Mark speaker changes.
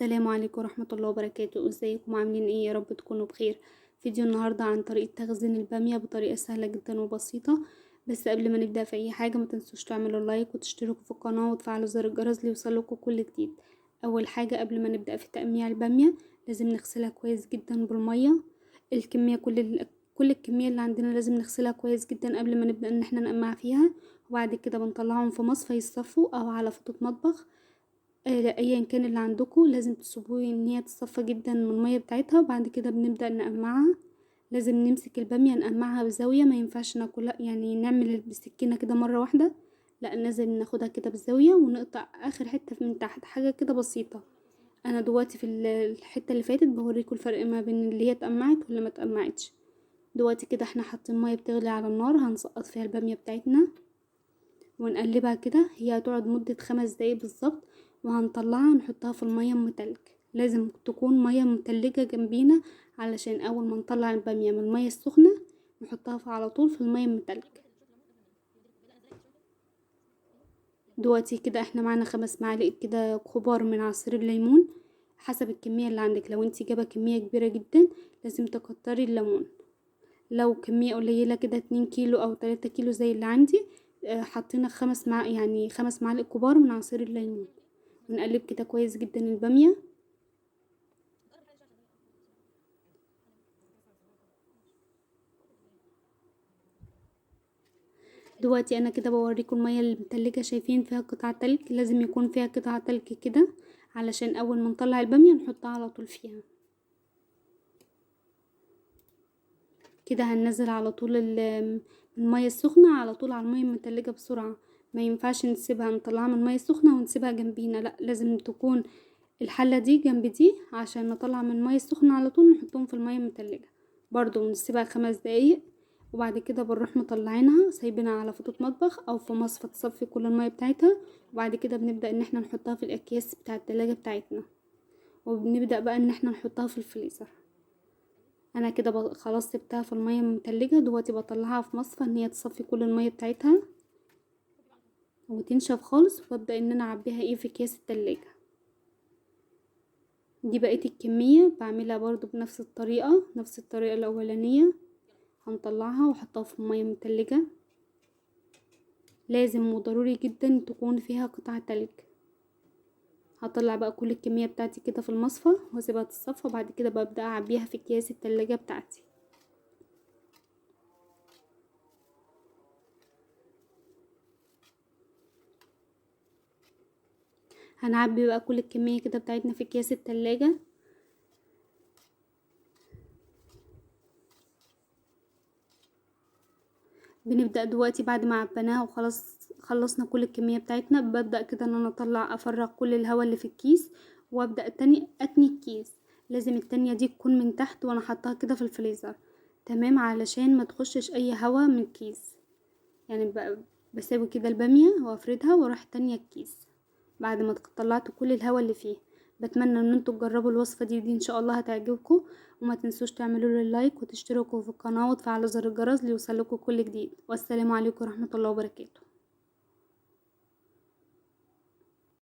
Speaker 1: السلام عليكم ورحمة الله وبركاته. ازيكم عاملين ايه؟ يا رب تكونوا بخير. فيديو النهاردة عن طريقة تخزين البامية بطريقة سهلة جدا وبسيطة. بس قبل ما نبدأ في اي حاجة ما تنسوش تعملوا لايك وتشتركوا في القناة وتفعلوا زر الجرس ليوصلكوا كل جديد. اول حاجة قبل ما نبدأ في تقميع البامية لازم نغسلها كويس جدا بالمية. الكمية كل الكمية اللي عندنا لازم نغسلها كويس جدا قبل ما نبدأ ان احنا نقمع فيها. وبعد كده بنطلعهم في مصفى يصفوا او على فوطة مطبخ، ايا كان اللي عندكم، لازم تسيبوه ان هي تصفى جدا من المية بتاعتها. وبعد كده بنبدا نقمعها. لازم نمسك الباميه نقمعها بزاوية، ما ينفعش ناكلها يعني نعمل بالسكينة كده مرة واحدة، لا لازم ناخدها كده بالزاوية ونقطع اخر حتة من تحت، حاجة كده بسيطة. انا دلوقتي في الحتة اللي فاتت بوريكم الفرق ما بين اللي هي اتقمعت واللي ما اتقمعتش. دلوقتي كده احنا حاطين مية بتغلي على النار، هنسقط فيها الباميه بتاعتنا ونقلبها كده. هي هتقعد مده 5 دقايق بالظبط، وهنطلعها نحطها في المية ام تلج. لازم تكون مية متلجة جنبينا علشان اول ما نطلع البامية من المية السخنة نحطها على طول في المية المتلج. دلوقتي كده احنا معانا 5 معالق كده كبار من عصير الليمون، حسب الكمية اللي عندك. لو انتي جايبة كمية كبيرة جدا لازم تكتري الليمون، لو كمية قليلة كده 2 كيلو او 3 كيلو زي اللي عندي، حطينا 5 معالق كبار من عصير الليمون. ونقلب كده كويس جدا البامية. دلوقتي انا كده بوريكم المية المتلجة، شايفين فيها قطع تلج، لازم يكون فيها قطع تلج كده علشان اول ما نطلع البامية نحطها على طول فيها. كده هننزل على طول المية السخنة على طول على المية المتلجة بسرعة، ما ينفعش نسيبها نطلعها من المية السخنة ونسيبها جنبينا، لا لازم تكون الحلة دي جنب دي عشان نطلع من المية السخنة على طول نحطهم في المية المتلجة. برضو نسيبها 5 دقايق وبعد كده بنروح مطلعينها سايبينها على فوطة مطبخ او في مصفى تصفي كل المية بتاعتها. وبعد كده بنبدأ ان احنا نحطها في الاكياس بتاع التلاجة بتاعتنا، وبنبدأ بقى ان احنا نحطها في الفريزر. انا كده خلاص سبتها في المية المتلجة، دلوقتي بطلعها في مصفى ان هي تصفي كل المية بتاعتها وتنشف خالص، وابدا ان انا اعبيها في اكياس التلاجة. دي بقية الكمية بعملها برضو بنفس الطريقة، نفس الطريقة الاولانية. هنطلعها واحطها في المية المتلجة. لازم وضروري جدا تكون فيها قطع تلج. هطلع بقى كل الكمية بتاعتي كده في المصفى واسيبها تتصفى، وبعد كده ببدا اعبيها في اكياس التلاجة بتاعتي. هنعبي بقى كل الكمية كده بتاعتنا في اكياس التلاجة. بنبدأ دلوقتي بعد ما عبيناها وخلاص خلصنا كل الكمية بتاعتنا، ببدأ كده ان انا اطلع افرغ كل الهواء اللي في الكيس، وابدأ تاني اتني الكيس. لازم التانية دي تكون من تحت وانا حطاها كده في الفريزر، تمام، علشان ما تخشش اي هواء من الكيس. يعني بساوي كده البامية وافردها واروح تانية الكيس بعد ما طلعت كل الهواء اللي فيه. بتمنى ان انتوا تجربوا الوصفة دي ان شاء الله هتعجبكم، وما تنسوش تعملوا لي لايك وتشتركوا في القناة وتفعلوا زر الجرس ليوصلكوا كل جديد. والسلام عليكم ورحمة الله وبركاته.